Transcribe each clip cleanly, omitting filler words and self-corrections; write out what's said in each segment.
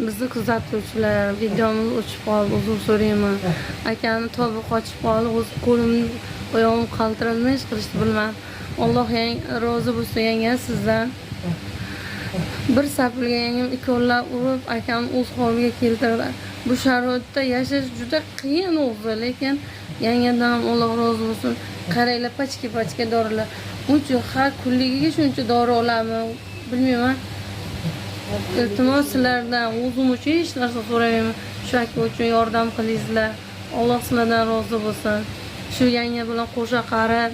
Bizni kuzatuvchilar, videomiz o'chib qoldi, uzr so'rayman. Akani tobi qochib qoldi, o'zi qo'lim, oyog'im qaltirab, nima ish qilishni bilmadim. Alloh rozi bo'lsin yanga sizdan. Bir sapilga yangam ikkovlab urib, akamni o'z holiga keltirdi. Bu sharoitda yashash juda qiyin o'zi, lekin yangadan ham Alloh rozi bo'lsin. Qaranglar, pachka-pachka dorilar. Uncha har kunligiga shuncha dori olaman, bilmayman. Iltimos sizlardan, o'zim uchun hech narsa so'ramayman. Shu aka uchun yordam qilingizlar. Alloh sizlardan rozi bo'lsin. Shu yanga bilan qo'sha qarab,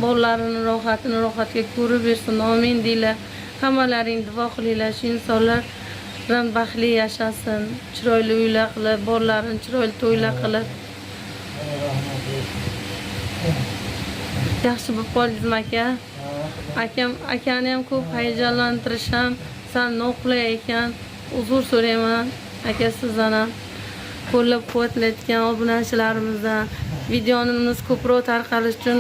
bolalarini rohatini rohatga ko'rib bersin. Amin deylar. Hammalaring duo qilinglar. Shu insonlar bilan baxtli yashasin. Chiroyli uylar qilib, bolalarini chiroyli to'ylar qilib. Rahmat. Yaxshi bo'lib qoldingizmi, aka? Akam, akani ham ko'p hayajonlantirish ham sal noqulay ekan. Uzr so'rayman aka sizdan ham. Qo'llab quvvatlayotgan obunachilarimizdan videomiz ko'proq tarqalishi uchun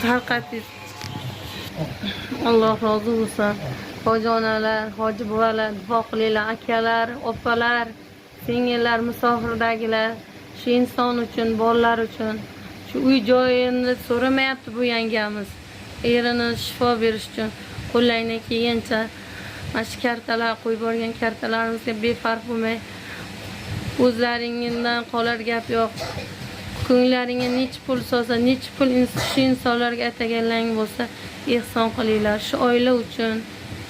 tarqating. Alloh rozi bo'lsin. Hoji onalar, hoji buvalar, duo qilinglar, akalar, opalar, singillar, musofirdagilar shu inson uchun, bolalar uchun. Shu uy joyini so'ramayapti bu yangamiz. Erini shifo berish uchun qo'llaringdan kelgancha mana shu kartalar, qo'yib borgan kartalarimizga befarq bo'lmay, o'zlaringdan qolar gap yo'q. Ko'ngillaringga necha pul solsa, necha pul shu insonlarga ataganlaring bo'lsa, ehson qilinglar. Shu oila uchun,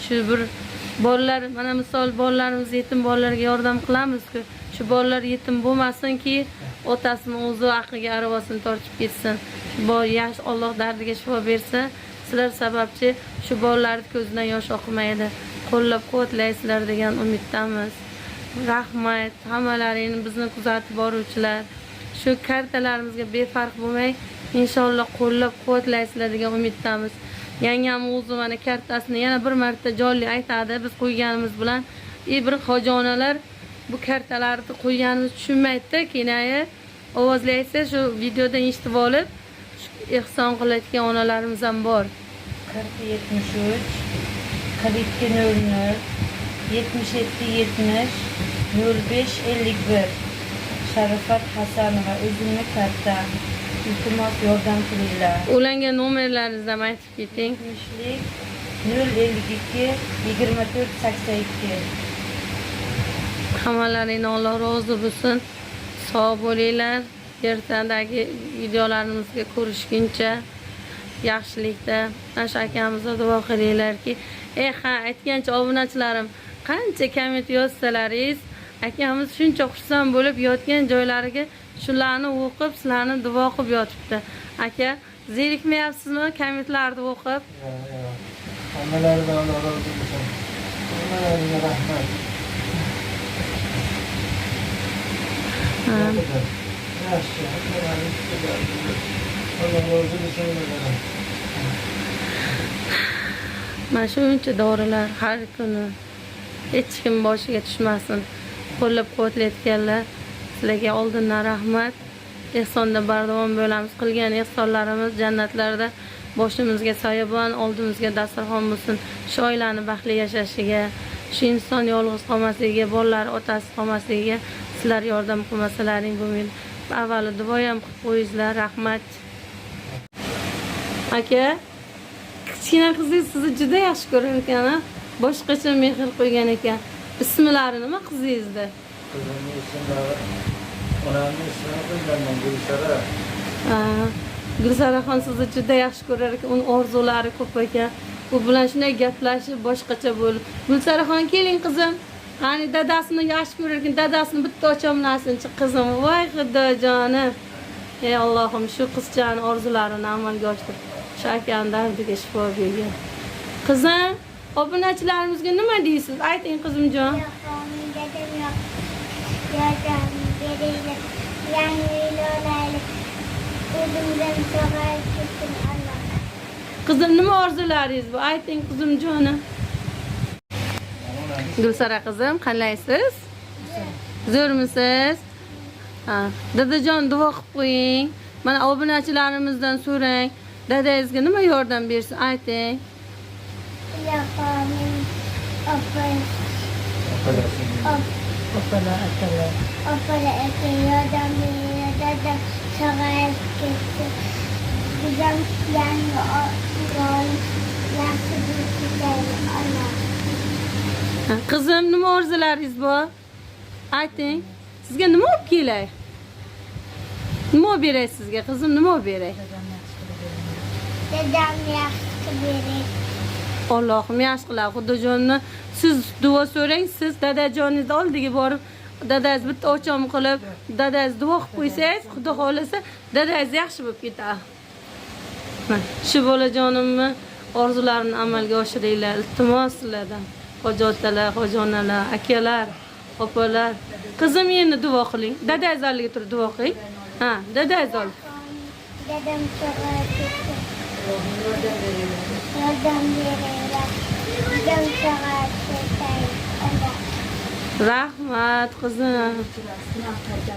shu bir bolalar, mana misol bolalarimiz, yetim bolalarga yordam qilamiz-ku. Shu bolalar yetim bo'lmasinki, otasini o'zi aqliga aravasini tortib ketsin. Shu yaxshi Alloh dardiga shifo bersa, sizlar sababchi shu bolalarni ko'zidan yosh oqmaydi. Qo'llab-quvvatlaysizlar degan umiddamiz. Rahmat hammalaringni, bizni kuzatib boruvchilar. Shu kartalarimizga befarq bo'lmay, inshaalloh qo'llab-quvvatlaysizlar degan umiddamiz. Yangam o'zi mana kartasini yana bir marta jonli aytadi, biz qo'yganimiz bilan. И bir hoji onalar bu kartalarni qo'yganimizni tushunmaydi, keyin ovozli aytsa, shu videodan eshitib olib, shu ehson qilayotgan onalarimiz ham bor. 40 73 42 00 77 70 05 51. Sharifat Hasanova, o'zimni kartam. Iltimos, yordam qilinglar. Ulangan nomerlaringizni ham aytib keting. 70lik 052 24 82. Hammalaringni Alloh rozi bo'lsin. Sog' bo'linglar. Ertadagi videolarimizga ko'rishguncha yaxshilikda. Mana shu akamizga duo qilinglarki, ha, aytgancha, obunachilarim, qancha komment yozsalaringiz, akamiz shuncha xursand bo'lib yotgan joylariga shularni o'qib, sizlarni duo qilib yotibdi. Aka, zerikmayapsizmi kommentlarni o'qib? Yo'q, yo'q. Hammalaridan Alloh rozi bo'lsin. Hammalariga rahmat. Yaxshi, hammalari. Alloh rozi bo'lsin ulardan. Mana shuncha dorilar har kuni, hech kim boshiga tushmasin. Qo'llab quvvatlayotganlar, sizlarga oldindan rahmat. Ehsonda bardavom bo'lamiz. Qilgan ehsonlarimiz jannatlarda boshimizga soyabon, oldimizga dasturxon bo'lsin. Shu oilani baxtli yashashiga, shu inson yolg'iz qolmasligiga, bolalari otasiz qolmasligiga sizlar yordam qilmasalaring bo'lmaydi. Avvalo duo ham qilib qo'yingizlar. Rahmat. Aka, kichkina qizingiz sizni juda yaxshi ko'rar ekan, a? Boshqacha mehr qo'ygan ekan. Ismlari nima qizingizni? Qizimni ismlari, onamni ismini qo'yganman, Gulsara. Ha, Gulsaraxon sizni juda yaxshi ko'rar ekan. Uni orzulari ko'p ekan. U bilan shunday gaplashib, boshqacha bo'lib. Gulsaraxon, keling, qizim. Qani, dadasini yaxshi ko'rar ekan. Dadasini bitta ochomlasinchi, qizim. Voy xudojonim. Ey Allohim, shu qizchani orzularini amalga oshir. Shu akani dardiga shifo bergin. Qizim, obunachilarimizga nima deysiz? Ayting, qizimjon. Yo'q, dadam yo'q. Yordam beringlar. Yangi uylar olaylik. O'zimdan sog'ayib ketsin Alloh. Qizim, nima orzularingiz bu? Ayting, qizimjonim. Gulsara qizim, qalaysiz? Zo'rmisiz? Ha, dadajon, duo qilib qo'ying. Mana obunachilarimizdan so'rang. Dadangizga nima yordam bersin, ayting. Ilohim, opa, Opalasini. op, Opalar, akalar. Opalar, aka yordam beringlar. Dadam sog'ayib ketsin. Biz ham yangi oila yaxshi bo'lib ketaylik, Alloh. Ha, qizim, nima orzularingiz bor? Ayting. Sizga nima olib kelay? Nima olib beray sizga, qizim, nima olib beray? Dadam yaxshi qilib bering. Allohim yaxshi qiladi. Xudojonni siz duo so'rang, siz dadajoningizni oldiga borib, dadangiz bitta ochom qilib, dadangiz duo qilib qo'ysangiz, Xudo xohlasa, dadangiz yaxshi bo'lib ketadi. Mana shu bolajonimni orzularini amalga oshiringlar. Iltimos sizlardan. Hoji otalar, hoji onalar, akalar, opalar. Qizim, endi duo qiling. Dadangiz oldiga turib duo qiling. Ha, dadangiz oldi. Dadam sog'ayib ketsin. Yordam beringlar. Dadam sog'ayib ketaylik, Alloh. Rahmat qizim.